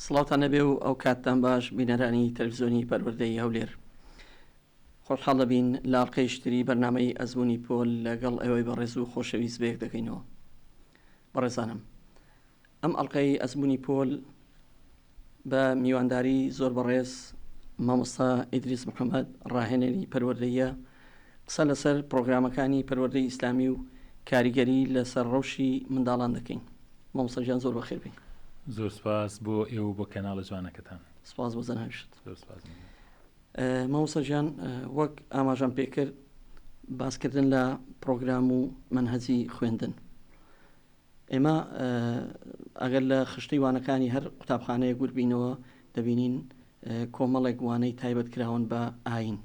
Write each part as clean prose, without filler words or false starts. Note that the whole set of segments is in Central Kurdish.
سڵاوتان هەبێ و ئەو کاتتان باش بینەرانی تەلەفزیۆنی پەروەردەی هەولێر. خۆشحاڵ دەبین لە ئەڵقەیەکی تری بەرنامەی ئەزموونی پۆل لەگەڵ ئێوەی بەڕێز و خۆشەویست بەیەک دەگەینەوە. بەڕێزانم ئەم ئەڵقەی ئەزموونی پۆل بە میوانداری زۆر بەڕێز مامۆستا ئیدریس محەممەد ڕاهێنەری پەروەردەیە قسە لەسەر پرۆگرامەکانی پەروەردەی ئیسلامی و کاریگەری لەسەر ڕەوشی منداڵان دەکەین. مامۆستا گیان زۆر بەخێر بێی. زۆر سپاس بۆ ئێوە و بۆ کەناڵە جوانەکەتان. سپاس بۆ جەنابیشت. زۆر سپاس. مامۆستا گیان وەک ئاماژەم پێکرد باسکردن لە پرۆگرام و مەنهەجی خوێندن ئێمە ئەگەر لە خشتەی وانەکانی هەر قوتابخانەیەک وربینەوە دەبینین کۆمەڵێک وانەی تایبەت کراون بە ئاین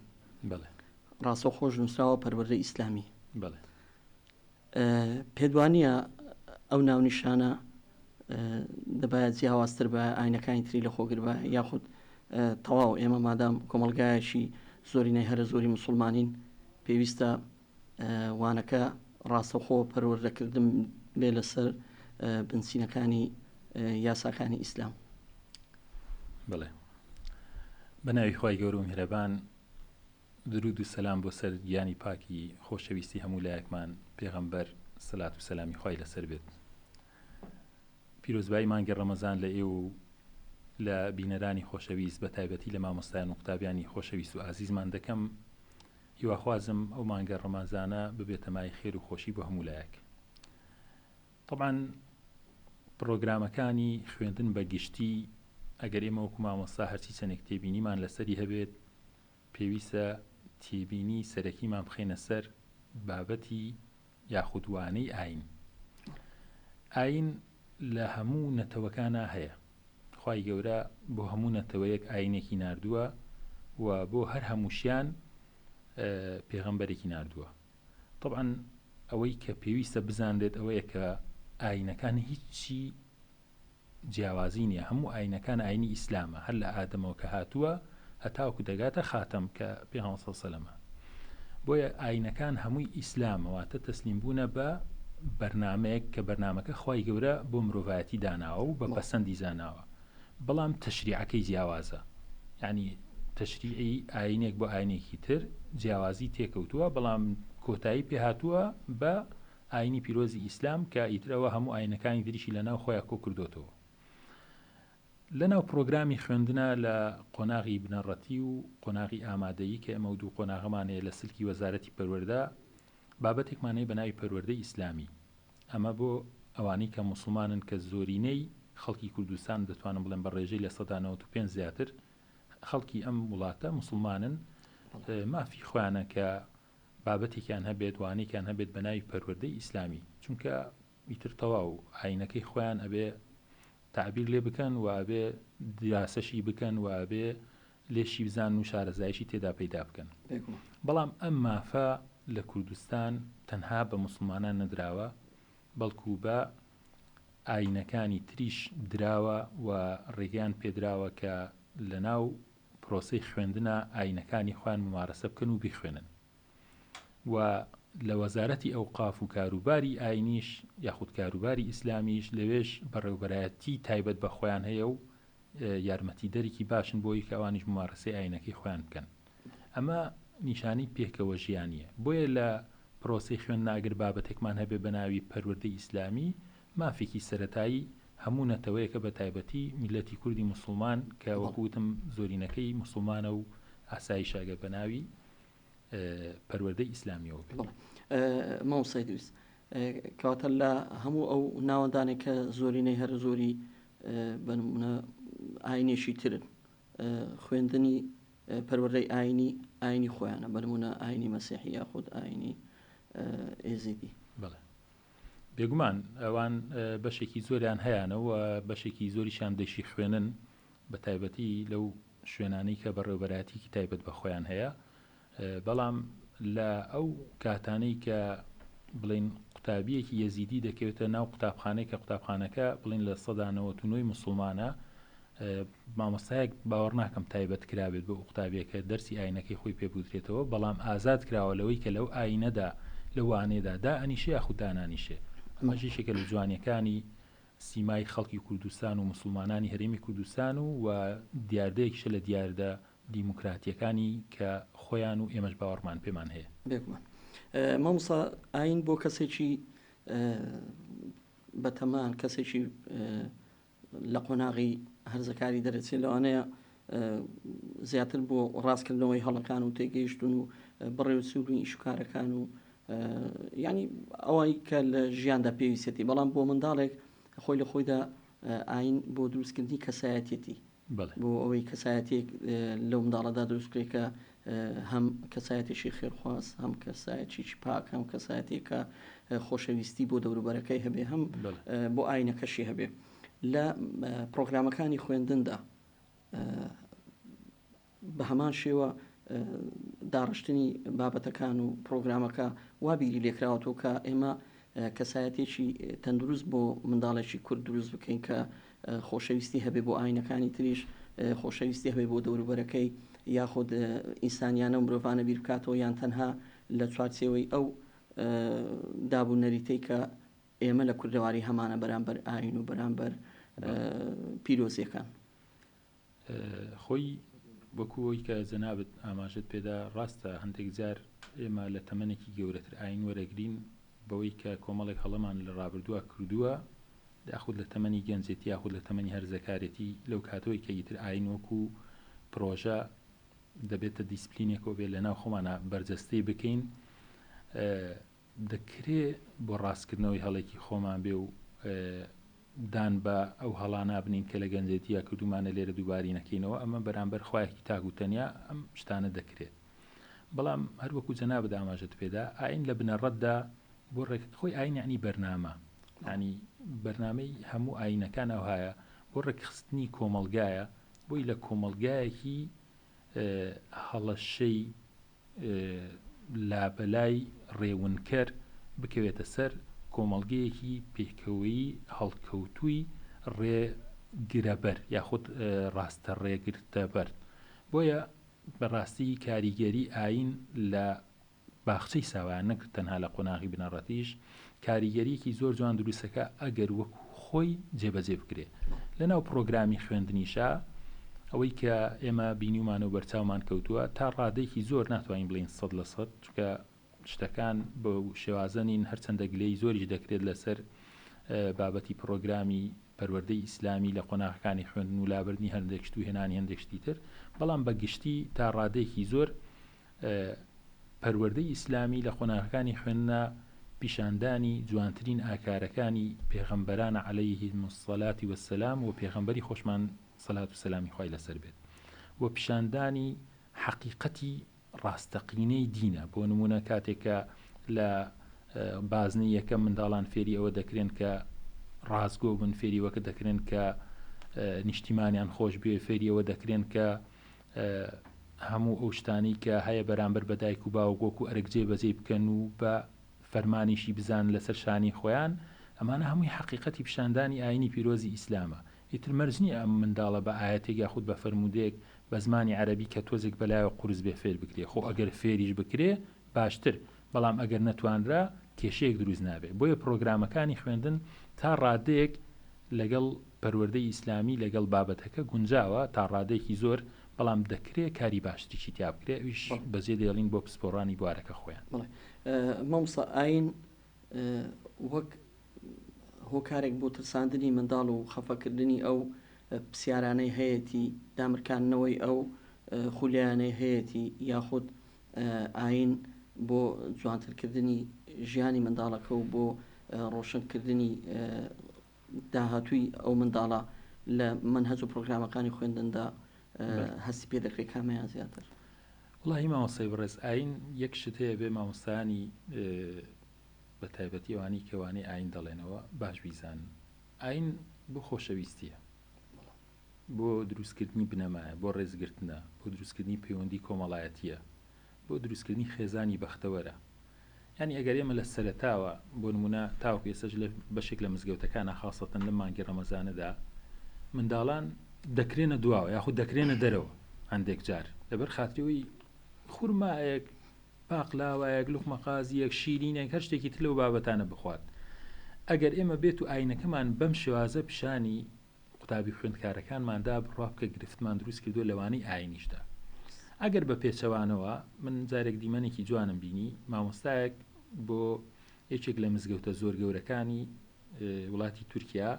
ڕاستەوخۆش نووسراوە پەروەردەی ئیسلامی. بەڵێ. پێت وانییە ئەو ناونیشانە دەبایە جیاوازتر بایە ئاینەکانی تری لە خۆگربایە یاخود تەواو ئێمە مادام کۆمەڵگایەکی زۆرینەی هەرە زۆری مسلمانین پێویستە وانەکە ڕاستەوخۆ پەروەردەکردن بێ لەسەر بنچینەکانی یاساکانی ئیسلام. بەڵێ بە ناوی خوای گەورە و میهرەبان درود و سەلام بۆ سەر گیانی پاکی خۆشەویستی هەموو لایەکمان پێغەمبەر سەلات و سەلامی خوای لەسەر بێت. پیرۆزبایی مانگی ڕەمەزان لە ئێوە و لە بینەرانی خۆشەویست بە تایبەتی لە مامۆستایان و قوتابیانی خۆشەویست و ئازیزمان دەکەم. هیواخوازم ئەو مانگە ڕەمەزانە ببێتە مای خێر و خۆشی بۆ هەموو لایەک. تەبعەن پڕۆگرامەکانی خوێندن بە گشتی ئەگەر ئێمە وەکو مامۆستا هەرچی چەندێک تێبینیمان لەسەری هەبێت پێویستە تێبینی سەرەکیمان بخەینە سەر بابەتی یاخود وانەی ئاین. ئاین لە هەموو نەتەوەکانا هەیە. خوای گەورە بۆ هەموو نەتەوەیەک ئاینێکی ناردووە و بۆ هەر هەمووشیان پێغەمبەرێکی ناردووە. تەبعەن ئەوەی کە پێویستە بزانرێت ئەوەیە کە ئاینەکان هیچی جیاوازی نییە هەموو ئاینەکان ئاینی ئیسلامە هەر لە ئادەمەوە کە هاتووە هەتاوەکو دەگاتە خاتەم کە پێغەمبەر صلی اللە علیه بۆیە ئاینەکان هەمووی ئیسلامە واتە تەسلیم بوونە بە بەرنامەیەک کە بەرنامەکە خوای گەورە بۆ مرۆڤایەتی داناوە و بە پەسەندی زاناوە بەڵام تەشریعەکەی جیاوازە یعنی تەشریعی ئاینێک بۆ ئاینێکی تر جیاوازی تێکەوتووە بەڵام کۆتایی پێهاتووە بە ئاینی پیرۆزی ئیسلام کە ئیتر ئەوە هەموو ئاینەکانی تریشی لە ناو خۆیا کۆ کردۆتەوە. لە ناو پرۆگرامی خوێندنا لە قۆناغی بنەڕەتی و قۆناغی ئامادەیی کە ئێمە و دوو قۆناغەمان هەیە لە سلکی وەزارەتی پەروەردە بابەتێکمان هەیە بە ناوی پەروەردەی ئیسلامی ئەمە بۆ ئەوانەی کە موسڵمانن کە زۆرینەی خەڵکی کوردستان دەتوانم بڵێم بە ڕێژەی 95% زیاتر خەڵکی ئەم وڵاتە موسڵمانن مافی خۆیانە کە بابەتێکیان هەبێت وانەیەکیان هەبێت بە ناوی پەروەردەی ئیسلامی چونکە ئیتر تەواو ئاینەکەی خۆیان ئەبێ تەعبیر لێ بکەن و ئەبێ دیراسەشی بکەن و ئەبێ لێشی بزانن و شارەزایشی تێدا پەیدا بکەن بەڵام ئەم مافە لە کوردستان تەنها بە موسڵمانان نەدراوە بەڵکو بە ئاینەکانی تریش دراوە و ڕێگەیان پێدراوە کە لەناو پرۆسەی خوێندنا ئاینەکانی خۆیان مومارەسە بکەن و بیخوێنن و لە وەزارەتی ئەوقاف و کاروباری ئاینیش یاخود کاروباری ئیسلامیش لەوێش بەڕێوبەرایەتی تایبەت بە خۆیان هەیە و یارمەتیدەرێکی باشن بۆی کە ئەوانیش مومارەسەی ئاینەکەی خۆیان بکەن. ئەمە نیشانەی پێکەوە ژیانیە. بۆیە لە پرۆسەی خوێندنا ئەگەر بابەتێکمان هەبێ بە ناوی پەروەردەی ئیسلامی مافێکی سەرەتایی هەموو نەتەوەیەکە بە تایبەتی میللەتی کوردی موسڵمان کە وەکو وتم زۆرینەکەی موسڵمانە و ئاسایشە ئەگەر بە ناوی پەروەردەی ئیسلامیەوە بێت. مامۆستای دروست کەواتە لە هەموو ئەو ناوەندانێک کە زۆرینەی هەرە زۆری بە نمونە ئاینێکی ترن خوێندنی پەروەردەی ئاینی ئاینی خۆیانە بە نمونە ئاینی مەسیحی یاخود ئاینی ئێزیدی. بەڵێ بێگومان ئەوان بەشێکی زۆریان هەیانە و بەشێکی زۆریشیان دەشی خوێنن بە تایبەتی لەو شوێنانەی کە بەڕێوبەرایەتیکی تایبەت بە خۆیان هەیە بەڵام لە ئەو کاتانەی کە بڵین قوتابیەکی یەزیدی دەکەوێتە ناو قوتابخانەی کە قوتابخانەکە بڵین لە 1990 مسلمانە مامۆستایەک باوەڕ ناکەم تایبەت کرابێت بۆ قوتابیەکە دەرسی ئاینەکەی خۆی پێ بوترێتەوە بەڵام ئازاد کراوە لەوەی کە لەو ئاینەدا لە وانەیەدا دائەنیشێ یاخود دانانیشێ ئەمەش یەکێکە لە جوانیەکانی. سیمای خەڵکی کوردستان و موسڵمانانی هەرێمی کوردستان و و دیاردەیەکیشە لە دیاردە دیموکراتییەکانی کە خۆیان و ئێمەش باوەڕمان پێمان هەیە. بێگومان مامۆستا ئایین بۆ کەسێکی بەتەمان کەسێکی لە قۆناغی هەرزەکاری دەرەچێت لەوانەیە زیاتر بۆ ڕاستکردنەوەی هەڵەکان و تێگەیشتون و بەڕێوچوونی ئیشکارەکان و ینی ئەوەی کە لە ژیاندا پێویستێتی بەڵام بۆ منداڵێک خۆی لە خۆیدا ئاین بۆ دروستکردنی کەسایەتێتی بۆ ئەوەی کەسایەتێک لەو منداڵەدا دروست بکرێت کە هەم کەسایەتێکی خێرخواز هەم کەسایەتێکی پاک هەم کەسایەتێک کە خۆشەویستی بۆ دەوروبەرەکەی هەبێ هەم بۆ ئاینەکەشی هەبێ لە پرۆگرامەکانی خوێندندا بە هەمان شێوە داڕشتنی بابەتەکان و پرۆگرامەکە وا بیری لێکراوەتەوە کە ئێمە کەسایەتێکی تەندروست بۆ منداڵێکی کورد دروست بکەین کە خۆشەویستی هەبێ بۆ ئاینەکانی تریش خۆشەویستی هەبێ بۆ دەوروبەرەکەی یاخود ئینسانیانە و مرۆڤانە بیر بکاتەوە یان تەنها لە چوارچێوەی ئەو داب و نەریتەی کە ئێمە لە کوردەواری هەمانە بەرامبەر ئاین و بەرامبەر پیرۆزیەکان. خۆی وەکو ئەوەی کە جەنابت ئاماژەت پێدا ڕاستە هەندێک جار ئێمە لە تەمەنێکی گەورەتر ئاین وەرەگرین بەوەی کە کۆمەڵێک هەڵەمان لە ڕابردووە کردووە یاخود لە تەمەنی گەنجێتی یاخود لە تەمەنی هەرزەکارێتی لەو کاتەوەی کە ئیتر ئاین وەکو پرۆژە دەبێتە دیسپلینێکەوە بێت لەناو خۆمانە بەرجەستەی بکەین دەکرێ بۆ ڕاستکردنەوەی هەڵێکی خۆمان بێ و دان بە ئەو هەڵانە بنین کە لە گەنجێتییا کردوومانە لێرە دووباری نەکەینەوە، ئەمە بەرامبەر خوایەکی تاک و تەنیا ئەم شتانە دەکرێت. بەڵام هەر وەکو جەنابت ئاماژەت پێدا ئایین لە بنەڕەتدا بۆ ڕێک خۆی ئایین یەعنی بەرنامە یەعنی بەرنامەی هەموو ئایینەکان ئەوهایە بۆ ڕێکخستنی کۆمەڵگایە بۆی لە کۆمەڵگایەکی هەڵەشەی لابەلای ڕێونکەر بکەوێتە سەر کۆمەڵگەیەکی پێکەوەیی هەڵکەوتووی ڕێگرەبەر یاخود ڕاستە ڕێگرتەبەر. بۆیە بەڕاستی کاریگەری ئایین لە باخچەی ساوایان نەک تەنها لە قۆناغی بنەڕەتیش کاریگەریەکی زۆر جوان دروستەکا ئەگەر وەکو خۆی جێبەجێ بکرێ لەناو پڕۆگرامی خوێندنیشا ئەوەی کە ئێمە بینیومانە و بەرچاومان کەوتووە تا ڕادەیەکی زۆر ناتوانین بڵێین 100% چونکە شتەکان بەو شێوازە نین هەرچەندە گلەیی زۆریش دەکرێت لەسەر بابەتی پڕۆگرامی پەروەردەی ئیسلامی لە قۆناغەکانی خوێندن و لابردنی هەندێک شت و هێنانی هەندێک شتی تر بەڵام بە گشتی تا ڕادەیەکی زۆر پەروەردەی ئیسلامی لە قۆناغەکانی خوێندنا پیشاندانی جوانترین ئاکارەکانی پێغەمبەرانە علیهم الصلوة والسلام و پێغەمبەری خۆشمان سەلات و سەلامی خوای لەسەر بێت و پیشاندانی حەقیقەتی ڕاستەقینەی دینە بۆ نمونە کاتێک کە لە بازنەی یەکەم منداڵان فێری ئەوە دەکرێن کە ڕاستگۆ بن فێری وەکە دەکرێن کە نیشتیمانیان خۆش بێ فێری ئەوە دەکرێن کە هەموو ئەو شتانەی کە هەیە بەرامبەر بە دایک و باوک وەکو ئەرک جێ بەجێی بکەن و بە فەرمانیشی بزانن لەسەر شانی خۆیان، ئەمانە هەمووی حەقیقەتی پیشاندانی ئایینی پیرۆزی ئیسلامە، ئیتر مەرج نییە ئەم منداڵە بە ئایەتێک یاخود بە فەرموودەیەک بە زمانی عەرەبی کە تۆزێک بەلایەوە قورس بێ فێر بکرێ، خۆ ئەگەر فێریش بکرێ باشتر، بەڵام ئەگەر نەتوانرا کێشەیەک دروست نابێ، بۆیە پڕۆگرامەکانی خوێندن تا ڕادەیەک لەگەڵ پەروەردەی ئیسلامی لەگەڵ بابەتەکە گونجاوە تا ڕادەیەکی زۆر، بەڵام دەکرێ کاری باشتریشی تیا بکرێ، ئەویش بەجێ دێڵین بۆ پسپۆڕانی بوارەکە خۆیان. بەڵێ مامۆستا ئایین وەک هۆکارێک بۆ ترساندنی منداڵ و خەفەکردنی ئەو پرسیارانەی هەیەتی، دامرکاندنەوەی ئەو خولیایانەی هەیەتی، یاخود ئایین بۆ جوانترکردنی ژیانی منداڵەکە و بۆ ڕۆشنکردنی داهاتووی ئەو منداڵە لە مەنهەج و پرۆگرامەکانی خوێندندا هەستی پێ دەکرێت کامیان زیاتر؟ وڵی مامۆستای بەڕێز ئاین یەک شت هەیە بێ مامۆستایانی بە تایبەتی ئەوانەی کەوانەی ئاین دەڵێنەوە باش بیزانن ئاین بۆ خۆشەویستیە بۆ دروستکردنی بنەمایە بۆ ڕێزگرتنە بۆ دروستکردنی پەیوەندی کۆمەڵایەتیە بۆ دروستکردنی خێزانی بەختەوەرە یانی ئەگەر ئێمە لە سەرەتاوە بۆ نمونە تاوەکو ئێستاش لە بەشێک لە مزگەوتەکانە خاصەتەن لەم مانگی ڕەمەزانەدا منداڵان دەکرێنە دواوە یاخود دەکرێنە دەرەوە هەندێک جار لەبەر خاتریەوەی خورمایەک پاقلاوایەک لوقمە قازیەک شیرینێک هەر شتێکی تر لەو بابەتانە بخوات. ئەگەر ئێمە بێت و ئاینەکەمان بەم شێوازە پیشانی قوتابی خوێندکارەکانمان دا بڕوا بکە گرفتمان دروست کردووە لە وانەی ئاینیشدا. ئەگەر بە پێچەوانەوە من جارێک دیمەنێکی جوانم بینی مامۆستایەک بۆ یەکێک لە مزگەوتە زۆر گەورەکانی وڵاتی تورکیا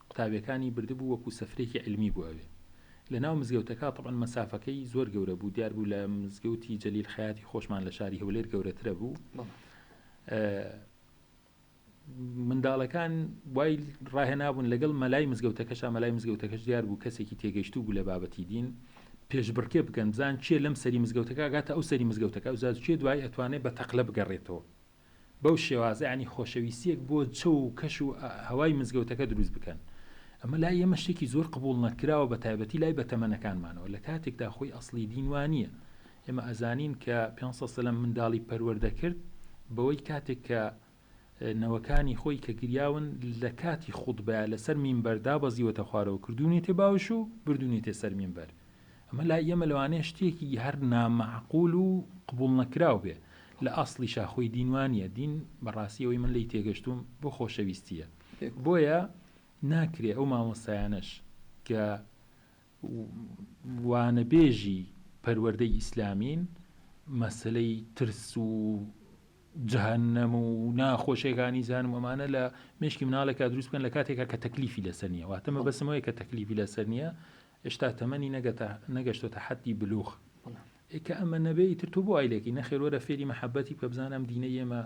قوتابیەکانی بردبوو وەکو سەفرێکی علمی بۆ ئەوێ لە ناو مزگەوتەکە طبعا مەسافەکەی زۆر گەورە بوو دیار بوو لە مزگەوتی جەلیل خەیاتی خۆشمان لە شاری هەولێر گەورەترە بوو منداڵەکان وای ڕاهێنابوون لەگەڵ مەلای مزگەوتەکەشا مەلای مزگەوتەکەش دیار بوو کەسێکی تێگەیشتوو بوو لە بابەتی دین پێشبڕکێ بکەن بزان کێ لەم سەری مزگەوتەکە ئەگاتە ئەو سەری مزگەوتەکە ئەوجا کێ دوایی ئەتوانێت بە تەقلە بگەڕێتەوە بەو شێوازە یانی خۆشەویستیەک بۆ چەو و کەش و هەوای مزگەوتەکە دروست بکەن ئەمە لای ئێمە شتێکی زۆر قبوڵ نەکراوە بە تایبەتی لای بەتەمەنەکانمانەوە لە کاتێکدا خۆی ئەسڵی دین وانییە ئێمە ئەزانین کە پێ سەلەم منداڵی پەروەردە کرد بەوەی کاتێک کە نەوەکانی خۆی کە گریاون لە کاتی خوتبەیا لەسەر مینبەر دابەزیوەتە خوارەوە کردوونیەتێ باوش و بردوونیەتێ سەر مینبەر ئەمە لای ئێمە لەوانەیە شتێکی هەر نامەعقول و قبوڵ نەکراو بێ لە ئەسڵیشا خۆی دین وانیە دین بەڕاستی ئەوەی من لێی تێگەشتووم بۆ خۆشەویستیە بۆیە ناکرێ ئەو مامۆستایانەش کە وانەبێژی پەروەردەی ئیسلامین، مەسەلەی ترس و جەهەنەم و ناخۆشیەکانی جەهەنم و ئەمانە لە مێشکی مناڵێکا دروست بکەن لە کاتێکا کە تەکلیفی لەسەر نییە واتە مەبەستم ئەوەیە کە تەکلیفی لەسەر نییە هێشتا تەمەنی نەگەتە نەگەشتۆتە حەدی بلوغ ئێ کە ئەمە نەبێ ئیتر تۆ بۆ وای لێکەی نەخێر وەرە فێری مەحەبەتی بکە بزانە ئەم دینەی ئێمە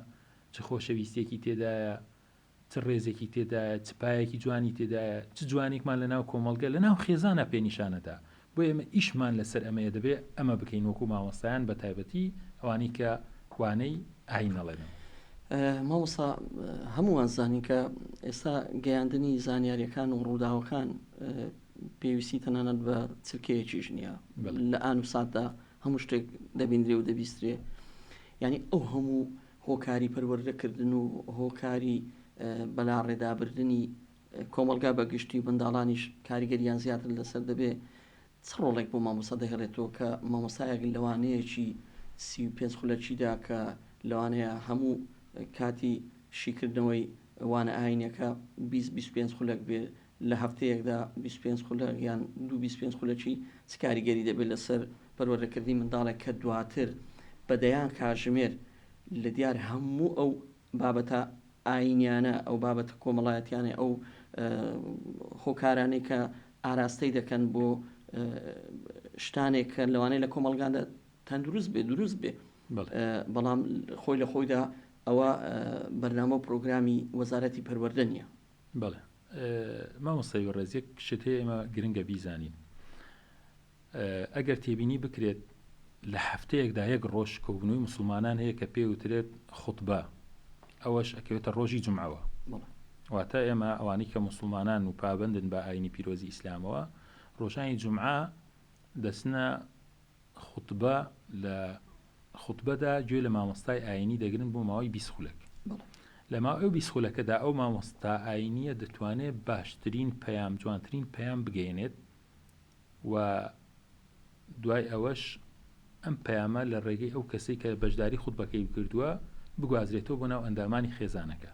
چ خۆشەویستیەکی تێدایە چ ڕێزێکی تێدایە، چ پایەکی جوانی تێدایە، چ جوانیەکمان لە ناو کۆمەڵگە، لە ناو خێزانا پێ نیشانەدا. بۆیە ئێمە ئیشمان لە سەر ئەمەیە دەبێ ئەمە بکەین وەکوو مامۆستایان بە تایبەتی ئەوانەی کە وانەی ئایین ئەڵێنەوە. مامۆستا هەمووان زانین کە ئێستا گەیاندنی زانیاریەکان و ڕووداوەکان پێویستی تەنانەت بە چرکەیەکیش نییە لە ئان و ساتدا هەموو شتێک دەبیندرێ و دەبیسترێ یعنی ئەو هەموو هۆکاری پەروەردەکردن و هۆکاری بەلاڕێدابردنی کۆمەڵگا بە گشتی و منداڵانیش کاریگەریان زیاتر لەسەر دەبێ چ ڕۆڵێک بۆ مامۆستا دەهێڵێتەوە کە مامۆستایەک لەوانەیەکی 35 خولەکیدا کە لەوانەیە هەموو کاتی شیکردنەوەی وانە ئاینەکە 20 25 خولەک بێ لە هەفتەیەکدا 25 خولەک یان دو 25 خولەکی چ کاریگەری دەبێت لەسەر پەروەردەکردنی منداڵێک کە دواتر بە دەیان کاژمێر لە دیار هەموو ئەو بابەتە ئایینیانە، ئەو بابەتە کۆمەڵایەتیانەی، ئەو هۆکارانەی کە ئاراستەی دەکەن بۆ شتانێک کە لەوانەیە لە کۆمەڵگاندا تەندروست بێ دروست بێ بەڵام خۆی لە خۆیدا ئەوە بەرنامە و پرۆگرامی وەزارەتی پەروەردە نییە. بەڵێ مامۆستای بەڕێز یەک شت هەیە ئێمە گرنگە بیزانین ئەگەر تێبینی بکرێت لە هەفتەیەکدا یەک ڕۆژ کۆبوونەوەی موسڵمانان هەیە کە پێی وترێت خوتبە ئەوەش ئەکەوێتە ڕۆژی جومعەوە واتە ئێمە ئەوانەی کە موسڵمانان و پابەندن بە ئاینی پیرۆزی ئیسلامەوە ڕۆژانی جومعە دەچنە خوتبە لە خوتبەدا گوێ لە مامۆستای ئاینی دەگرن بۆ ماوەی 20 خولەک لە ماوەی ئەو 20 خولەکەدا ئەو مامۆستا ئاینیە دەتوانێت باشترین پەیام جوانترین پەیام بگەێنێت و دوای ئەوەش ئەم پەیامە لە ڕێگەی ئەو کەسەی کە بەشداری خوتبەکەی کردووە بگوازرێتەوە بۆ ناو ئەندامانی خێزانەکە.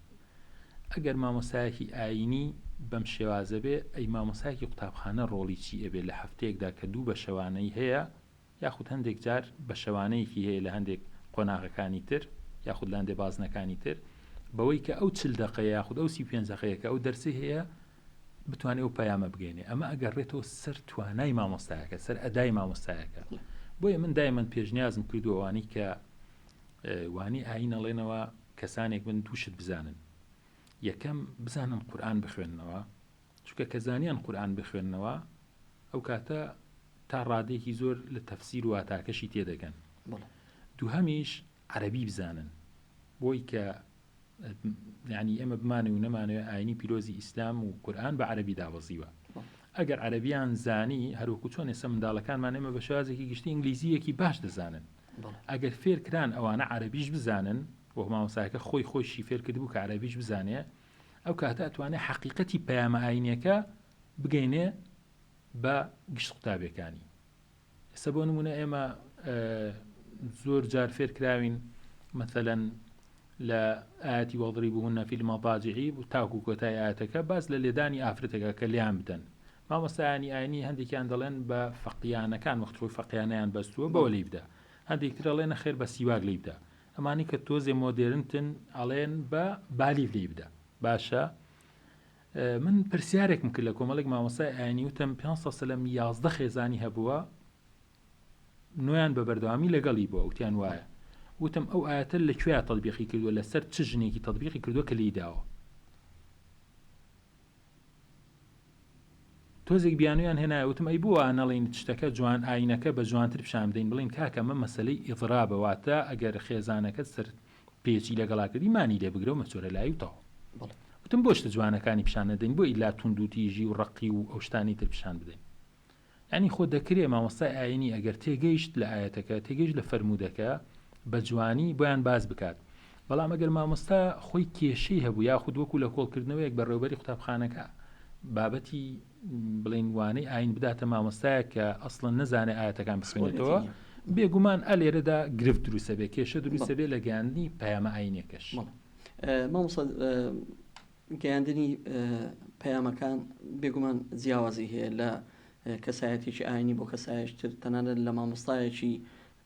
ئەگەر مامۆستایەکی ئایینی بەم شێوازە بێ، ئەی مامۆستایەکی قوتابخانە ڕۆڵی چی ئەبێ لە هەفتەیەکدا کە دوو بەشەوانەی هەیە یاخود هەندێک جار بەشەوانەیەکی هەیە لە هەندێک قۆناغەکانی تر یاخود لە هەندێک بازنەکانی تر بەوەی کە ئەو 40 دەقەیە یاخود ئەو 35 دەقەیە کە ئەو دەرسەی هەیە بتوانێت ئەو پەیامە بگەینێ ئەمە ئەگەڕێتەوە سەر توانای مامۆستایەکە سەر ئەدای مامۆستایەکە بۆیە من دایمەن پێشنیازم کردو ئەوانەی کە وانی ئاین ئەڵێنەوە کەسانێک بن دووشت بزانن یەکەم بزانن قورآن بخوێننەوە چونکە کە زانیان قورئان بخوێننەوە ئەو کاتە تا ڕادەیەکی زۆر لە تەفسیر و واتاکەشی تێدەگەن دووهەمیش عەرەبی بزانن بۆی کە یعنی ئێمە بمانێ و نەمانەوێ ئاینی پیرۆزی ئیسلام و قورئان بە عەرەبی دابەزیوە ئەگەر عەرەبیان زانی هەروەکو چۆن ئێستا منداڵەکانمان ئێمە بە شێوازێکی گشتی ئینگلیزیەکی باش دەزانن ئەگەر فێر کران ئەوانە عەرەبیش بزانن وە مامۆستاکە خۆی خۆشی فێر کردبوو کە عەرەبیش بزانێ ئەو کاتە ئەتوانێ حەقیقەتی پەیامە ئاینیەکە بگەینێ بە گشت قوتابیەکانی ئێستا بۆ نمونە ئێمە زۆر جار فێر کراوین مەثلەن. لە ئایەتی واضربوهن فی المضاجع تاکو کۆتای ئایەتەکە باس لە لێدانی ئافرەتێکە کە لێیان بدەن. مامۆستایانی ئاینی هەندێکیان دەڵێن بە فەقیانەکان وەخت خۆی فەقیانەیان بەستووە بەوە لێی بدە. هەندێک تر ئەڵێن نەخێر بە سیواک لێی بدە. ئەمانەی کە تۆزێ مۆدێرنتن ئەڵێن بە بالیف لێی بدە. باشە من پرسیارێکم کرد لە کۆمەڵێک مامۆستای ئاینی وتم پێ سەلەم 11 خێزانی هەبووە نۆیان بە بەردەوامی لەگەڵی بووە وتیان وایە وتم ئەو ئایەتە لە کوێیا تەتبیقی کردووە لەسەر چ ژنێکی تەتبیقی کردووە کە لێی داوە تۆزێک بیانویان هێنایە وتم ئەی بۆ وا نەڵێین شتەکە جوان ئاینەکە بە جوانتر پیشان بدەین بڵێین کاکە ئەمە مەسەلەی ئیضرابە واتە ئەگەر خێزانەکەت سەر پێچی لەگەڵا کردی مانی لێ بگرە و مەچۆرە لای و تەواو وتم بۆ شتە جوانەکانی پیشان نەدەین بۆ ئیلا توندوتیژی و ڕەقی و ئەو شتانی تر پیشان بدەین یانی خۆ دەکرێ مامۆستای ئاینی ئەگەر تێگەیشت لە ئایەتەکە تێگەیشت لە فەرموودەکە بە جوانی بۆیان باس بکات بەڵام ئەگەر مامۆستا خۆی کێشەی هەبوو یاخود وەکو لە کۆڵکردنەوەیەک بەڕێوبەری قوتابخانەکە بابەتی بڵین وانەی ئاین بداتە مامۆستایە کە ئەسڵەن نەزانێ ئاەتەکان بخوێنێتەوە بێگومان ئە لێرەدا گرفت دروستە بێ کێشە دروستە بێ لە گەیاندنی پەیامە ئاینەکەش مامۆستا گەیاندنی پەیامەکان بێگومان جیاوازی هەیە لە کەسایەتێکی ئاینی بۆ کەسایەکی تر تەنانەت لە مامۆستایەکی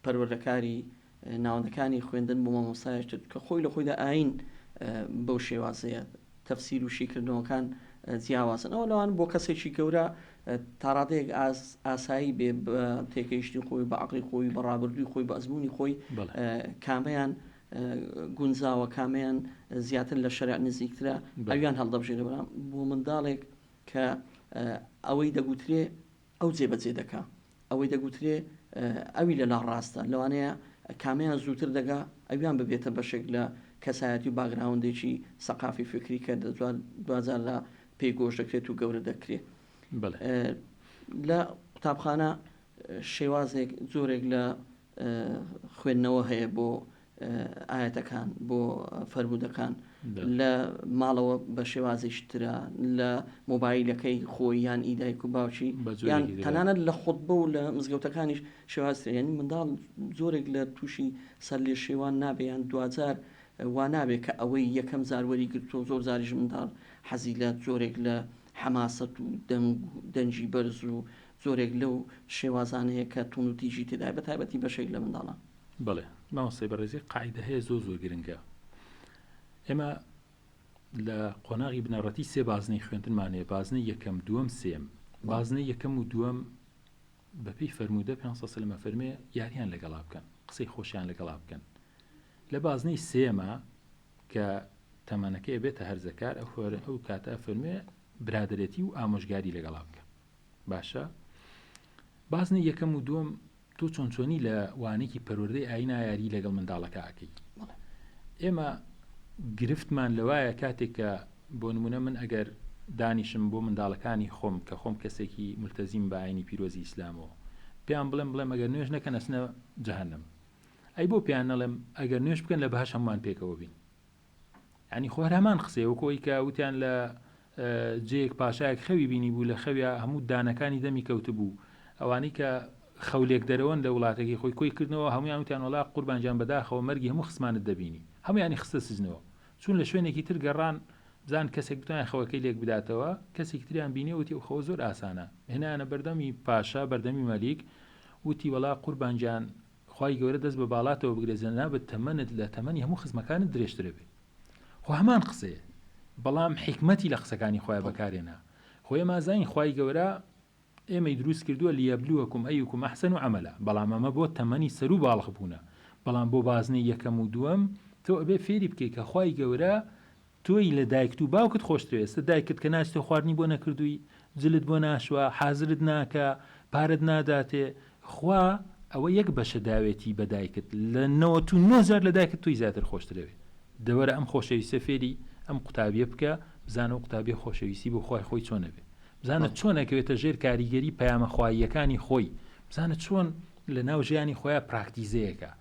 پەروەردەکاری ناوەندەکانی خوێندن بۆ مامۆستایەکی تر کە خۆی لە خۆیدا ئاین بەو شێوازەیە تەفسیر و شیکردنەوەکان جیاوازن ئەوە لەوان بۆ کەسێکی گەورە تاڕادەیەک ئاسایی بێ بە تێگەیشتنی خۆی بە عقلی خۆی بە ڕابردووی خۆی بە ئەزمموی خۆی کامیان گونجاوە کامەیان زیاتر لە شەرع نزیکترە ئەویان هەڵدەبژێرێ بەڵام بۆ منداڵێک کە ئەوەی دەگوترێ ئەو جێبەجێ دەکا ئەوەی دەگوترێ ئەوی لەلا ڕاستە لەوانەیە کامیان زووتر دەگا ئەویان ببێتە بەشێک لە کەسایەتی و باگراوندێکی سەقافی فکری کە دواجار لە پێی گۆش دەکرێت و گەورە دەکرێت لە قوتابخانە شێوازێک جۆرێک لە خوێندنەوە هەیە بۆ ئایەتەکان بۆ فەرموودەکان لە ماڵەوە بە شێوازێکی ترە لە مۆبایلەکەی خۆی یان ئی دایک و باوکی یان تەنانەت لە خۆتبە و لە مزگەوتەکانیش شێواز یعنی منداڵ زۆرێک لە تووشی سەر لێ شێوان نابێ یان دواجار وا نابێ کە ئەوەی یەکەم جار وەری گرتووە زۆر جاریش منداڵ حەزی لە جۆرێک لە حەماسەت و دەنگ دەنگی بەرز و جۆرێک لەو شێوازانەیە کە توندوتیژی تێدایە بە تایبەتی بەشێک لە منداڵان. بەڵێ مامۆستای بەڕێز یەک قاعیدە هەیە زۆر زۆر گرنگە ئێمە لە قۆناغی بنەڕەتی سێ بازنەی خوێندنمان هەیە بازنەی یەکەم دووەم سێم بازنەی یەکەم و دووەم بەپێی فەرموودە پێ سەلمە فەرمێ یاریان لەگەڵا بکەن قسەی خۆشیان لەگەڵا بکەن لە بازنەی سێمە کە تەمەنەکەی بێتە هەرزەکار ئەو کاتە فەرمێ برادەرێتی و ئامۆژگاری لەگەڵا بکە باشە بازنەی یەکەم و دووەم تۆ چۆن چۆنی لە وانێکی پەروەردەی ئاینا یاری لەگەڵ منداڵەکە ئەکەی ئێمە گرفتمان لەوایە کاتێک کە بۆ نمونە من ئەگەر دانیشم بۆ منداڵەکانی خۆم کە خۆم کەسێکی ملتەزیم بە ئاینی پیرۆزی ئیسلامەوە پێیان بڵێم بڵێم ئەگەر نوێژ نەکەن ئەچنە جەهەنەم ئەی بۆ پێیان نەڵێم ئەگەر نوێژ بکەن لە بەهەشت هەمووان پێکەوە بین یانی خۆ هەر هەمان قسەیە وەکو ئەوەی کە وتیان لە جێیەک پاشایەک خەوی بینی بوو لە خەویا هەموو دانەکانی دەمی کەوتبوو ئەوانەی کە خەولێک دەرەوەن لە وڵاتەکەی خۆی کۆی کردنەوە هەمویان وتیان وڵا قوربان گیان بەداخەوە مەرگی هەموو خسمانت دەبینی هەمویانی خستە سجنەوە چوون لە شوێنێکی تر گەڕان بزان کەسێک بتوانێت خەوەکەی لێک بداتەوە کەسێکی تریان بینی وتی ئەو خەوە زۆر ئاسانە هێنایانە بەردەمی پاشا بەردەمی مەلیک وتی وەڵا قوربان گیان خوای گەورە دەست بە باڵاتەوە بگرێت جەنابت تەمەنت لە تەمەنی هەموو خزمەکانت درێژترە بێ خۆ هەمان قسەیە بەڵام حیکمەتی لە قسەکانی خۆیان بەکارێنا خۆ ئێمە ئەزانین خوای گەورە ئێمەی دروست کردووە لیەبلوەکم ئەیکم ئەحسەن عەمەلا بەڵام ئەمە بۆ تەمەنی سەرو باڵغ بوونە بەڵام بۆ بازنەی یەکەم و دووەم تۆ ئەبێ فێری بکەی کە خوای گەورە تۆی لە دایکت و باوکت خۆشترە ئێستا دایکت کە ناچتە خواردنی بۆ نەکردووی جلت بۆ ناشوا حازرت ناکا پارەت ناداتێ خوا ئەوە یەک بەشە داوێتی بە دایکت لە 99 جار لە دایکت تۆی زیاتر خۆشترەوێ دەوەرە ئەم خۆشەویستە فێری ئەم قوتابیە بکە بزانە و قوتابیە خۆشەویستی بۆ خوای خۆی چۆن ئەبێ بزانە چۆن ئەکەوێتە ژێر کاریگەری پەیامە خواییەکانی خۆی بزانە چۆن لە ناو ژیانی خۆیا پراکتیزەیەکە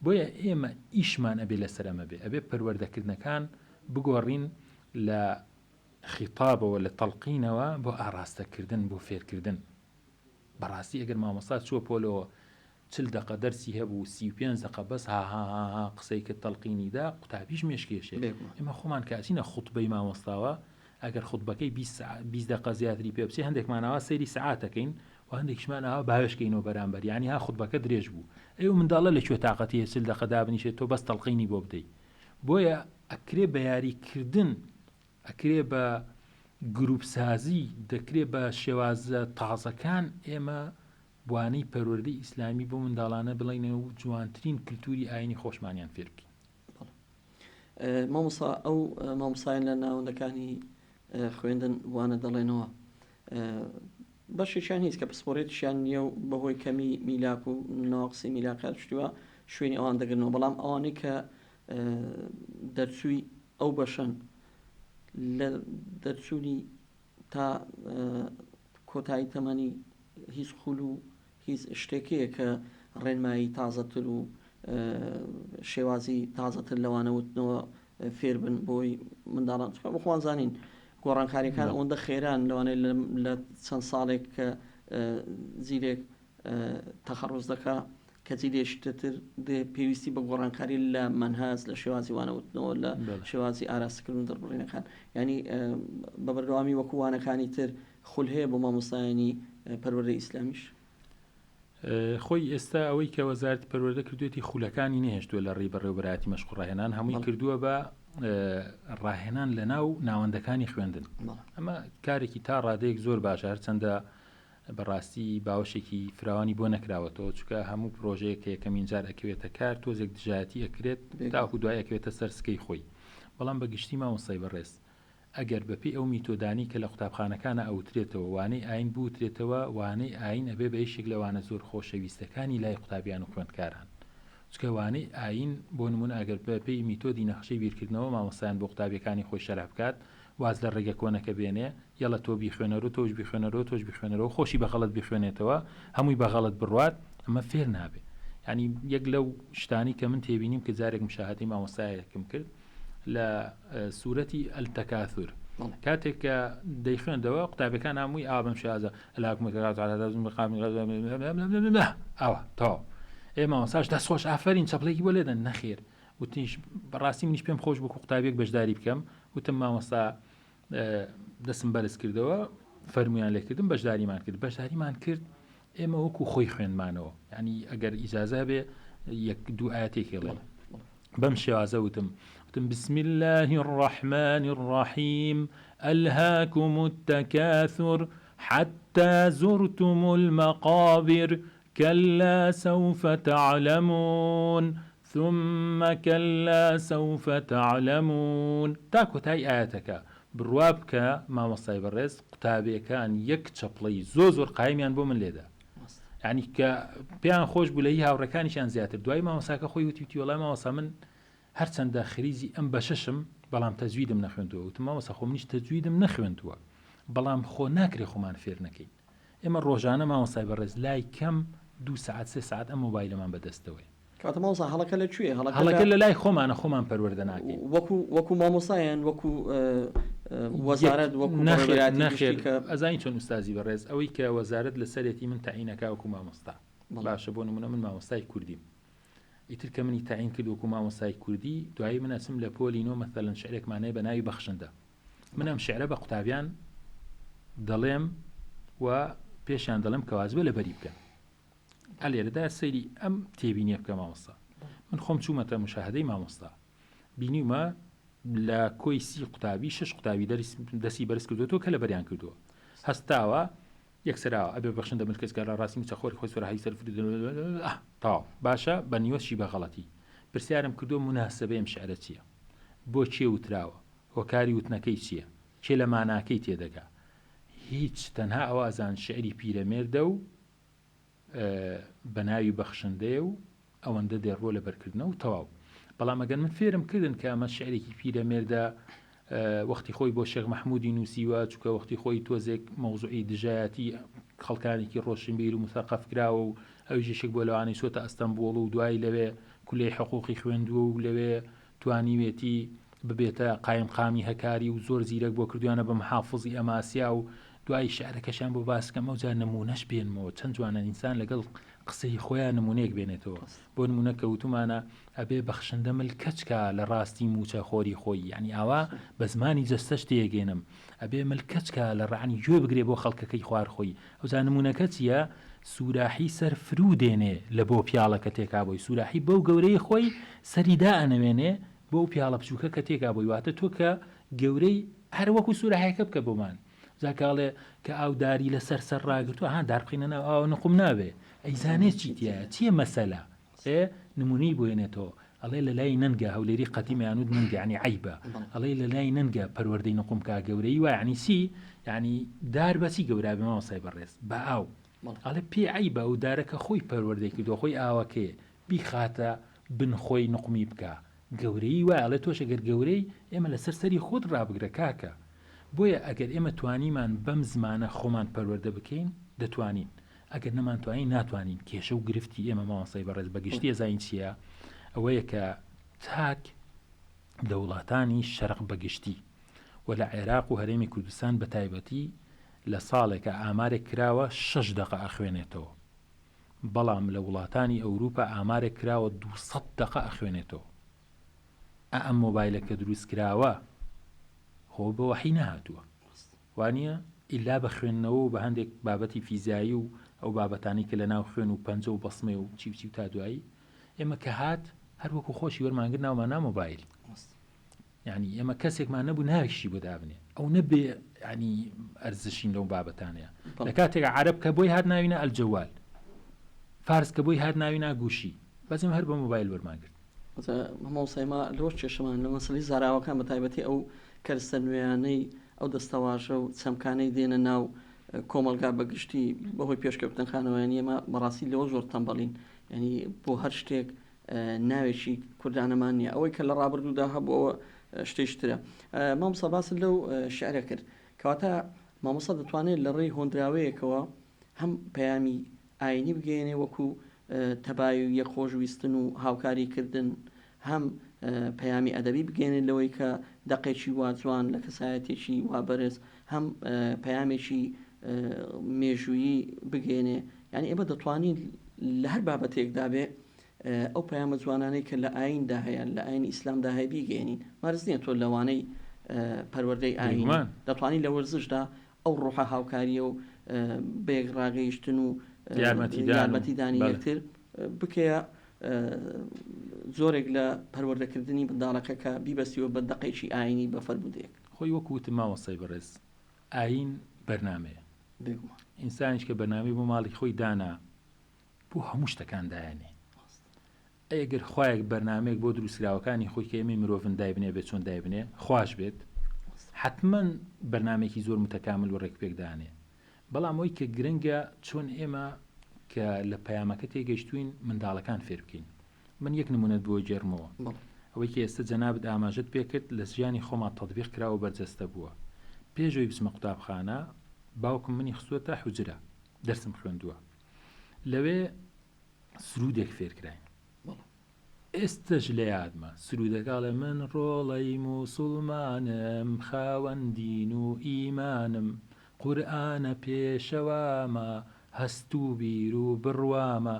بۆیە ئێمە ئیشمان ئەبێ لەسەر ئەمە بێ، ئەبێ پەروەردەکردنەکان بگۆڕین لە خیتابەوە، لە تەڵقینەوە بۆ ئاڕاستەکردن، بۆ فێرکردن. بەڕاستی ئەگەر مامۆستا چووە پۆلەوە. چل دەقە دەرسی هەبوو 35 دەقە بەس ها ها ها ها قسەی کرد تەڵقینی دا قوتابیش مێشکێشێ ئێمە خۆمان کە ئەچینە خوتبەی مامۆستاوە ئەگەر خوتبەکەی 20 دەقە زیاتری پێ بچێ هەندێکمان ئاوا سەیری سەعاتەکەین و هەندێکیشمان ئاوا باوێشکەینەوە بەرامبەر یانی ها خوتبەکە درێژ بوو ئەی ئەو منداڵە لە کوێ تاقەتی هەیە چل دەقە دابنیشێت تۆ بەس تەڵقینی بۆ بدەی بۆیە ئەکرێ بە یاریکردن ئەکرێ بە گروپ سازی دەکرێ بە شێوازە تازەکان ئێمە وانەی پەروەردەی ئیسلامی بۆ منداڵانە بڵێینەوە و جوانترین کلتوری ئاینی خۆشمانیان فێر بکەین. مامۆستا ئەو مامۆستایان لە ناوەندەکانی خوێندن وانە دەڵێنەوە بەشێکیان هیچ کە پسپۆڕێتیشیان نییە و بەهۆی کەمی میلاک و ناقسی میلاکات شتووە شوێنی ئەوان دەگرنەوە بەڵام ئەوانەی کە دەرچووی ئەو بەشەن لە دەرچوونی تا کۆتایی تەمەنی هیچ خول و هیچ شتێک هەیە کە ڕێنمایی تازەتر و شێوازی تازەتر لەوانە وتنەوە فێر بن بۆی منداڵان چونکە بۆ خۆمان زانین گۆڕانکاریەکان ئەوەندە خێران لەوانەیە لە چەند ساڵێک کە جیلێک تەخەڕوز دەکا کە جیلێکی تر دێ پێویستی بە گۆڕانکاری لە مەنهاج لە شێوازی وانەوتنەوە لە شێوازی ئاراستەکردن و دەربڕینەکان یعنی بە بەردەوامی وەکو وانەکانی تر خول هەیە بۆ مامۆستایانی پەروەردەی ئیسلامیش؟ خۆی ئێستا ئەوەی کە وەزارەتی پەروەردە کردوێتی خولەکانی نەهێشتووە لە ڕێی بەڕێوەبەرایەتی مەشق و ڕاهێنان هەمووی کردووە بە ڕاهێنان لە ناو ناوەندەکانی خوێندن ئەمە کارێکی تا ڕادەیەک زۆر باشە هەرچەندە بەڕاستی باوەشێکی فراوانی بۆ نەکراوەتەوە چونکە هەموو پرۆژەیەک کە یەکەمین جار ئەکەوێتە کار تۆزێک دژایەتی ئەکرێت تاکو دوای ئەکەوێتە سەر سکەی خۆی بەڵام بە گشتی مامۆستای بەڕێز ئەگەر بەپێی ئەو میتۆدانەی کە لە قوتابخانەکانا ئەوترێتەوە وانەی ئایین بوترێتەوە، وانەی ئایین ئەبێ بە یەکێک لە وانە زۆر خۆشەویستەکانی لای قوتابیان و خوێندکاران. چونکە وانەی ئایین بۆ نموونە ئەگەر بەپێی میتۆدی نەخشەی بیرکردنەوە مامۆستایان بۆ قوتابیەکانی خۆی شەرح بکات، واز لە ڕێگە کۆنەکە بێنێ، یەڵە تۆ بیخوێنەرۆ، تۆش بیخوێنەرۆ، تۆش بیخوێنەرەوە، خۆشی بە غەڵەت بیخوێنێتەوە، هەمووی بە غەڵەت بڕوات، ئەمە فێر نابێ. یانی یەک لەو شتانەی کە من تێبینیم کە جارێک مشاهەدەی مامۆستایەکم کرد، لە سورەتی التکاثر کاتێک کە دەیخوێندەوە قوتابیەکان هەمووی ئاوا بەم شێوازە ئاوا تەواو ئێ مامۆستاش دەست خۆش ئافەرین چەپڵێکی بۆ لێدەن نەخێر وتیش بەڕاستی منیش پێم خۆش بوو قوتابیەک بەشداری بکەم وتم مامۆستا دەستم بەرز کردەوە فەرمویان لێکردم بەشداریمان کرد بەشداریمان کرد ئێمە وەکو خۆی خوێندمانەوە ینی ئەگەر ئیجازە بێ یەک دوو ئاەتێک هێڵێ بەم شێوازە وتم وتم بسم الله الرحمن الرحیم ألهاكم التكاثر حتى زرتم المقابر كلا سوف تعلمون ثم كلا سوف تعلمون تا کۆتایی ئایەتەکە بڕوا بکە مامۆستای بەڕێز قوتابیەکان یەک چەپڵەی زۆر زۆر قایمیان بۆ من لێدا یعنی کە پێیان خۆش بوو لە هی هاوڕێکانیشیان زیاتر دوای مامۆستاکە خۆی وتی وتی وەڵای مامۆستا من هەرچەندە خریجی ئەم بەشەشم بەڵام تەجویدم نەخوێندووە وتم مامۆستا خۆ منیش تەجویدم نەخوێندووە بەڵام خۆ ناکرێ خۆمان فێر نەکەین ئێمە ڕۆژانە مامۆستای بەڕێز لای کەم دوو سەعات سێ سەعات ئەم مۆبایلەمان بەدەستەوەیە. کەواتە مامۆستا هەڵەکە لە کوێیە؟ هەڵەکە هەڵەکە لە لای خۆمانە خۆمان پەروەردە ناکەین. وەکو وەکو مامۆستا یان وەکو وەزارەت وەکو نەخێر بەڕێوەبەرایەتی نەخێر گشتی کە ئەزانی چۆن ئوستازی بەڕێز ئەوەی کە وەزارەت لەسەرێتی من تەعین ئەکا وەکو مامۆستا بەڵێ. باشە بۆ نمونە من مامۆستای کوردیم ئیتر کە منی تەعین کرد وەکو مامۆستای کوردی دوایی من ئەچم لە پۆلی نۆ مەسەلەن شعرێکمان هەیە بە ناوی بەخشندە من ئەم شعرە بە قوتابیان دەڵێم و پێشیان دەڵێم کە واجبە لەبەری بکەن ئەلێرەدا سەیری ئەم تێبینیە بکە مامۆستا من خۆم چوومەتە مشاهدەی مامۆستا بینیومە لە کۆی سی قوتابی شش قوتابی دەستی بەرز کردوەوە کە لە بەریان کردووە هەستاوە یەکسەراوە ئەبێ بەخشندە ملکەچ کە لە ڕاستی موچە خۆری خۆی سۆرە هەی سەر تەواو باشە بە نیوەشی بە غەڵەتی پرسیارم کردووە موناسەبەی ئەم شعرە چییە بۆ کێ وتراوە هۆکاری وتنەکەی چییە کێ لە ماناکەی تێدەگا هیچ تەنها ئەوە ئەزان شعری پیرەمێردە و بە ناوی بەخشندەیە و ئەوەندە دێڕ بۆ لەبەرکردنە و تەواو بەڵام ئەگەر من فێرم کردن کە ئەمە شعرێکی پیرەمێردە وەختی خۆی بۆ شێخ مەحمودی نووسیوە چونکە وەختی خۆی تۆزێک مەوزوعی دژایەتی خەڵکانێکی ڕۆشنبیر و مثەقەف کراوە و ئەویش یەکێک بۆ لەوانەی چۆتە ئەستەنبوڵ و دوایی لەوێ کولەی حقوقی خوێندووە و لەوێ توانیوێتی ببێتە قایمقامی هەکاری و زۆر زیرەک بۆ کردویانە بە محافزی ئەماسیا و دوایی شعرەکەشیان بۆ باس کەم ئەوجا نموونەش بێنمەوە چەند جوانە ئینسان لەگەڵ. قسەی خۆیان نمونەیەک بێنێتەوە بۆ نمونە کە وتومانە ئەبێ بەخشندە مل کەچ کا لە ڕاستی موچە خۆری خۆی یانی ئاوا بە زمانی جەستەش تێگەێنم ئەبێ مل کەچ کا لە ڕانی گوێ بگرێ بۆ خەڵکەکەی خوار خۆی ئەوجا نمونەکە چییە سوراحی سەر فرو دێنێ لە بۆ پیاڵەکە تێکا بۆی سوراحی بەو گەورەی خۆی سەری دائەنەوێنێ بۆ ئەو پیاڵە بچوکە کە تێکا بۆی واتە تۆ کە گەورەی هەر وەکو سوراحەکە بکە بۆمان جا کە ئەڵێ کە ئاو داری لەسەر سەر ڕاگرتووە ها دار بخینە ناو ئاوە نقوم نابێ ئەیزانێ چی تیایە چییە مەسەلە ئێ نمونەی بۆ هێنێتەوە ئەڵێ لە لای نەنگە هەولێری قەدیمە یان وت نەنگە یعنی عەیبە ئەڵێ لە لای نەنگە پەروەردەی نقوم کا گەورەی وا یعنی چی یعنی دار بەچی گەورە بێ مامۆستای بەڕێز بە ئاو ئەڵێ پێ عەیبە ئەو دارە کە خۆی پەروەردەی کردووە خۆی ئاوەکەیە بیخاتە بن خۆی نقومی بکا گەورەیی وایە ئەڵێ تۆش ئەگەر گەورەی ئێمە لەسەر سەری خۆت ڕابگرە کاکە بۆیە ئەگەر ئێمە توانیمان بەم زمانە خۆمان پەروەردە بکەین دەتوانین ئەگەر نەمانتوانی ناتوانین کێشە و گرفتی ئێمە مامۆستای بەڕێز بە گشتی ئەزانین چییە ئەوەیە کە تاک لە وڵاتانی شەرق بە گشتی و لە عێراق و هەرێمی کوردستان بە تایبەتی لە ساڵێکە ئامارێک کراوە شەش دەقە ئەخوێنێتەوە بەڵام لە وڵاتانی ئەوروپا ئامارێک کراوە 200 دەقە ئەخوێنێتەوە ئا ئەم مۆبایلە کە دروست کراوە خۆ بە وەحی نەهاتووە وانیە؟ ئیلا بە خوێندنەوە و بە هەندێک بابەتی فیزیایی و ئەو بابەتانەی کە لە ناو خوێن و پەنجە و بەسمەی و چی و چی و تا دوایی ئێمە کە هات هەر وەکو خۆشی وەرمان گرت ناومان نا مۆبایل یعنی ئێمە کەسێکمان نەبوو ناویشی بۆ دابنێ ئەو نەبێ ینی ئەرزشین لەو بابەتانەیە لە کاتێک عرب کە بۆی هات ناوینا الجوال فارس کە بۆی هات ناوینا گوشی بەس ئێمە هەر بە مۆبایل وەرمان گرت. مامۆستای ما لەوەش کێشەمان لە مەسەلەی زاراوەکان بە تایبەتی ئەو کەرستە نوێیانەی ئەو دەستەواژە و چەمکانەی دێنە ناو کۆمەڵگا بە گشتی بەهۆی پێشکەوتن خانەوەیانی ئێمە بەڕاستی لەوە زۆر تەمبەڵین یعنی بۆ هەر شتێک ناوێکی کوردانەمان نییە ئەوەی کە لە ڕابردوودا هەبوو ئەوە شتێکترە مامۆستا باست لەو شعرە کرد کەواتە مامۆستا دەتوانێت لە ڕێی هۆندراوەیەکەوە هەم پەیامی ئاینی بگەیەنێ وەکو تەبای و یەک خۆشویستن و هاوکاری کردن، هەم پەیامی ئەدەبی بگەیەنێت لەوەی کە دەقێکی وا جوان لە کەسایەتێکی وا بەرز، هەم پەیامێکی مێژوویی بگەیەنێ، یانی ئێمە دەتوانین لە هەر بابەتێکدا بێ ئەو پەیامە جوانانەی کە لە ئاییندا هەیە، لە ئایینی ئیسلامدا هەیە بیگەیەنین. مەرج نییە تۆ لەوانەی پەروەردەی ئایینی، دەتوانی لە وەرزشدا ئەو ڕۆحە هاوکارییە و بەیەک ڕاگەیشتن و یارمەتیدانی یەکتر بکەیە جۆرێک لە پەروەردەکردنی منداڵەکە کە بیبەستیوە بە دەقێکی ئایینی بە فەرموودەیەک. خۆی وەکو وتم مامۆستای بەڕێز ئایین بەرنامەیە بێگومان ئینسانیش کە بەرنامەی بۆ ماڵی خۆی دانا بۆ هەموو شتەکان دایەنێ ئەی گەر خوایەک بەرنامەیەک بۆ دروستکراوەکانی خۆی کە ئێمەی مرۆڤن دایبنێ بێت چۆن دایبنێ خواش بێت حتمما بەرنامەیەکی زۆر متەکامل و ڕێکوپێک دانێ بەڵام ئەوی کە گرنگە چۆن ئێمە کە لە پەیامەکە تێگەیشتوین منداڵەکان فێر بکەین من یەک نمونەت بۆ گێڕمەوە ئەوەی کە ئێستا جەنابت ئاماژەت پێکرد لە ژیانی خۆمان تەطبیق کراوە بەرجەستە بووە پێشەوەی بچمە قوتابخانە باوکم منی خستووەتە حوجرە دەرسم خوێندووە لەوێ سروودێک فێرکراین ئێستەش لە یادمە سروودەکە ئەڵێ من ڕۆڵەی موسوڵمانم خاوەن دین و ئیمانم قورئانە پێشەوامە هەست و بیر و بڕوامە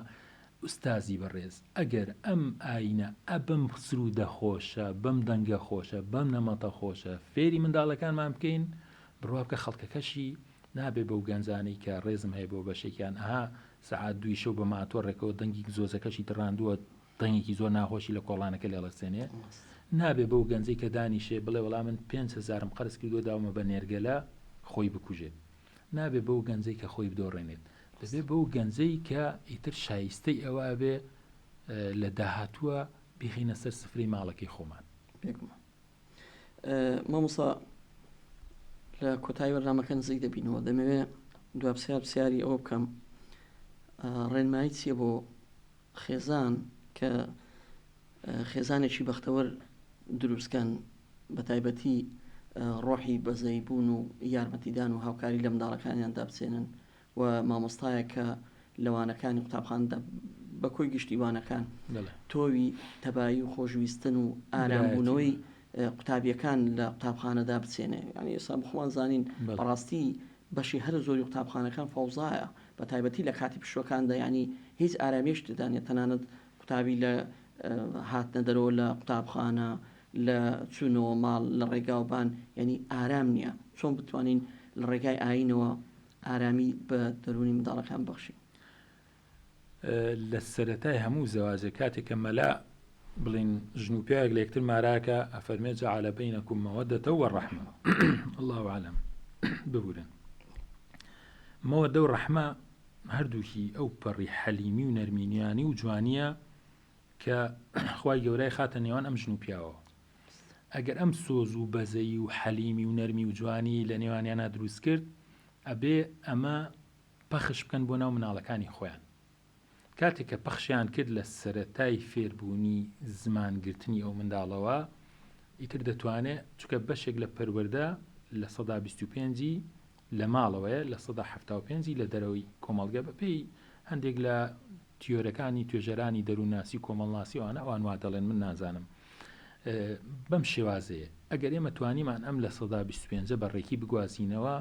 ئوستازی بەڕێز ئەگەر ئەم ئاینە ئە بەم سروودە خۆشە بەم دەنگە خۆشە بەم نەمەتە خۆشە فێری منداڵەکانمان بکەین بڕوا بکە خەڵکەکەشی نابێ بەو گەنجانەی کە ڕێزم هەیە بۆ بەشێکیان ئەها سەعات دووی شەو بە ماتۆڕێکەوە دەنگی گزۆزەکەشی دڕاندووە دەنگێکی زۆر ناخۆشی لە کۆڵانەکە لێڵەسێنێ نابێ بەو گەنجەی کە دانیشێ بڵێ وەڵا من 5 هەزارم قەرز کردووە داومە بە نێرگەلە خۆی بکوژێت نابێ بەو گەنجەی کە خۆی بدۆڕێنێت دەبێ بەو گەنجەی کە ئیتر شایستەی ئەوە بێ لە داهاتووە بیخینە سەر سفرەی ماڵەکەی خۆمان. بێگومان. مامۆستا لە کۆتایی بەرنامەکە نزیک دەبینەوە دەمەوێ دوا پرسیار پرسیاری ئەوە بکەم ڕێنمایی چییە بۆ خێزان کە خێزانێکی بەختەوەر دروستکەن بە تایبەتی ڕۆحی بەزەی بوون و یارمەتیدان و هاوکاری لە منداڵەکانیاندا بچێنن و مامۆستایەک کە لە وانەکانی قوتابخانەدا بە کۆی گشتی وانەکان تۆوی تەبایی و خۆشویستن و ئارامبوونەوەی قوتابیەکان لە قوتابخانەدا بچێنێ یعنی ئێستا بخۆمان زانین بەڕاستی بەشی هەرە زۆری قوتابخانەکان فەوزایە. بە تایبەتی لە کاتی پشووەکاندا یانی هیچ ئارامیش تێدا نیە تەنانەت قوتابی لە هاتنە دەرەوە لە قوتابخانە لە چوونەوە ماڵ لە ڕێگاوبان یانی ئارام نییە چۆن بتوانین لە ڕێگای ئاینەوە ئارامی بە دەروونی منداڵەکان ببەخشین؟ لە سەرەتای هەموو زەواجێک کاتێک کە مەلا بڵین ژن و پیاوێک لە یەکتر ماراکە ئەفەرمێ جعل بینکم مەوەدەتە و ڕەحمە الله اعلم ببورن مەوەدە و ڕەحمە هەردووکی ئەو پەڕی حەلیمی و نەرمینیانی و جوانیە کە خوای گەورای خاتە نێوان ئەم ژن و پیاوەوە ئەگەر ئەم سۆز و بەزەیی و حەلیمی و نەرمی و جوانی لە نێوانیانە دروست کرد ئەبێ ئەمە پەخش بکەن بۆ ناو مناڵەکانی خۆیان کاتێک کە پەخشیان کرد لە سەرەتای فێربوونی زمان گرتنی ئەو منداڵەوە ئیتر دەتوانێت چونکە بەشێک لە پەروەردە 25% ی لە ماڵەوەیە 75% ی لە دەرەوەی کۆمەڵگە بەپێی هەندێک لە تیۆرەکانی توێژەرانی دەروونناسی و کۆمەڵناسی ئەوانە ئەوان وا دەڵێن من نازانم بەم شێوازەیە ئەگەر ئێمە توانیمان ئەم 25% بە ڕێکی بگوازینەوە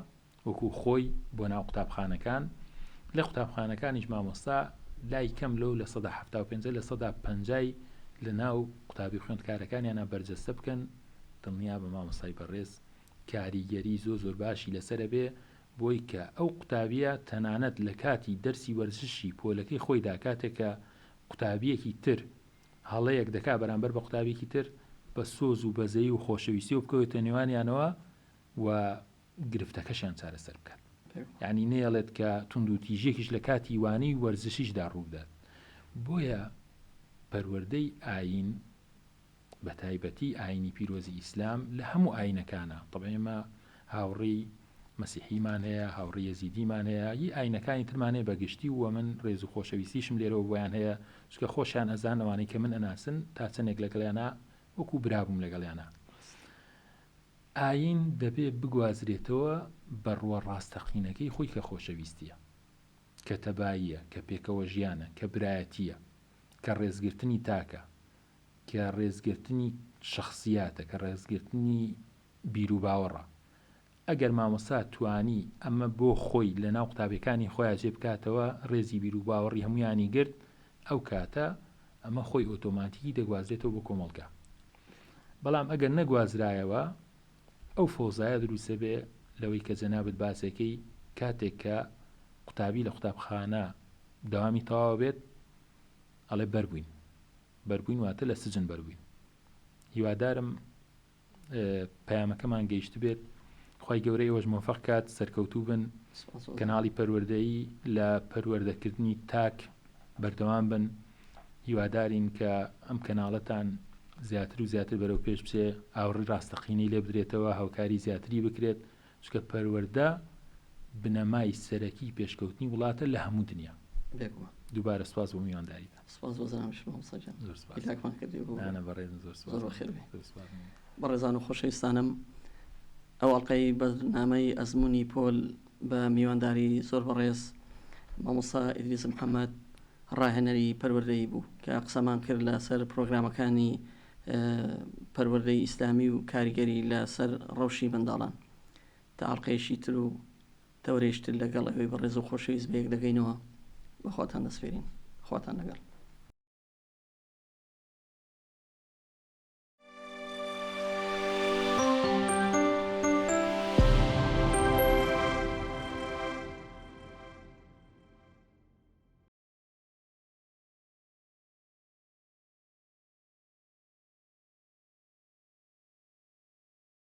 وەکو خۆی بۆ ناو قوتابخانەکان، لە قوتابخانەکانیش مامۆستا لای کەم لەو 75% 50% ی لە ناو قوتابی و خوێندکارەکانیانا بەرجەستە بکەن، دڵنیابە مامۆستای بەڕێز کاریگەری زۆر زۆر باشی لەسەر ئەبێ بۆی کە ئەو قوتابیە تەنانەت لە کاتی دەرسی وەرزشی پۆلەکەی خۆیدا کاتێک کە قوتابیەکی تر هەڵەیەک دەکا بەرامبەر بە قوتابیەکی تر بە سۆز و بەزەیی و خۆشەویستیەوە بکەوێتە نێوانیانەوە و گرفتەکەشیان چارەسەر بکات یعنی نەیەڵێت کە توندوتیژیەکیش لە کاتی وانەی وەرزشیشدا ڕووبدات بۆیە پەروەردەی ئاین بە تایبەتی ئاینی پیرۆزی ئیسلام لە هەموو ئاینەکانە طبعا ئێمە هاوڕێی مەسیحیمان هەیە هاوڕێی یەزیدیمان هەیە ی ئاینەکانی ترمان هەیە بە گشتی و من ڕێز و خۆشەویستیشم لێرەوە بۆیان هەیە چونکە خۆشیان ئەزان ئەوانەی کە من ئەناسن تا چەندێک لەگەڵیانە وەکو برا بووم لەگەڵیانە ئایین دەبێ بگوازرێتەوە بە ڕووە ڕاستەقینەکەی خۆی کە خۆشەویستییە، کە تەباییە، کە پێکەوەژیانە، کە برایەتییە، کە ڕێزگرتنی تاکە، کە ڕێزگرتنی شەخسیاتە، کە ڕێزگرتنی بیروباوەڕە. ئەگەر مامۆستا توانی ئەمە بۆ خۆی لە ناو قوتابیەکانی خۆیا جێ بکاتەوە، ڕێزی بیروباوەڕی هەموویانی گرت، ئەو کاتە ئەمە خۆی ئۆتۆماتیکی دەگوازرێتەوە بۆ کۆمەڵگا. بەڵام ئەگەر نەگوازرایەوە ئەو فەوزایە دروستەبێ لەوەی کە جەنابت باسێکەی کاتێک کە قوتابی لە قوتابخانە دەوامی تەواو بێت ئەڵێ بەربووین بەربووین واتە لە سجن بەربووین هیوادارم پەیامەکەمان گەیشتبێت خوای گەورە ئێوەش مۆفەق کات سەرکەوتوو بن کەناڵی پەروەردەیی لە پەروەردەکردنی تاک بەردەوام بن هیوادارین کە ئەم کەناڵەتان زیاتر و زیاتر بەرەو پێش بچێ ئاوڕی ڕاستەقینەی لێ بدرێتەوە هاوکاری زیاتری بکرێت چونکە پەروەردە بنەمای سەرەکی پێشکەوتنی وڵاتە لە هەموو دنیا. بێگومان. دووبارە سوپاس بۆ میوانداریتان. سوپاس بۆ جەنابیشت مامۆستا گیان. زۆر سوپاس. هیلاکمان کردی بۆ. نا نا بەڕێزم زۆر سوپاس. زۆر بەخێر بێی. زۆر سوپاس. بەڕێزان و خۆشەویستانم ئەو ئەڵقەی بەرنامەی ئەزموونی پۆل بە میوانداری زۆر بەڕێز مامۆستا ئیدریس محەممەد ڕاهێنەری پەروەردەیی بوو کە قسەمان کرد لەسەر پرۆگرامەکانی پەروەردەی ئیسلامی و کاریگەری لەسەر ڕەوشی منداڵان تا ئەڵقەیەکی تر و تەوەرەیەکی تر لەگەڵ ئێوەی بەڕێز و خۆشەویست بەیەک دەگەینەوە بەخواتان دەسپێرین خواتان لەگەڵ.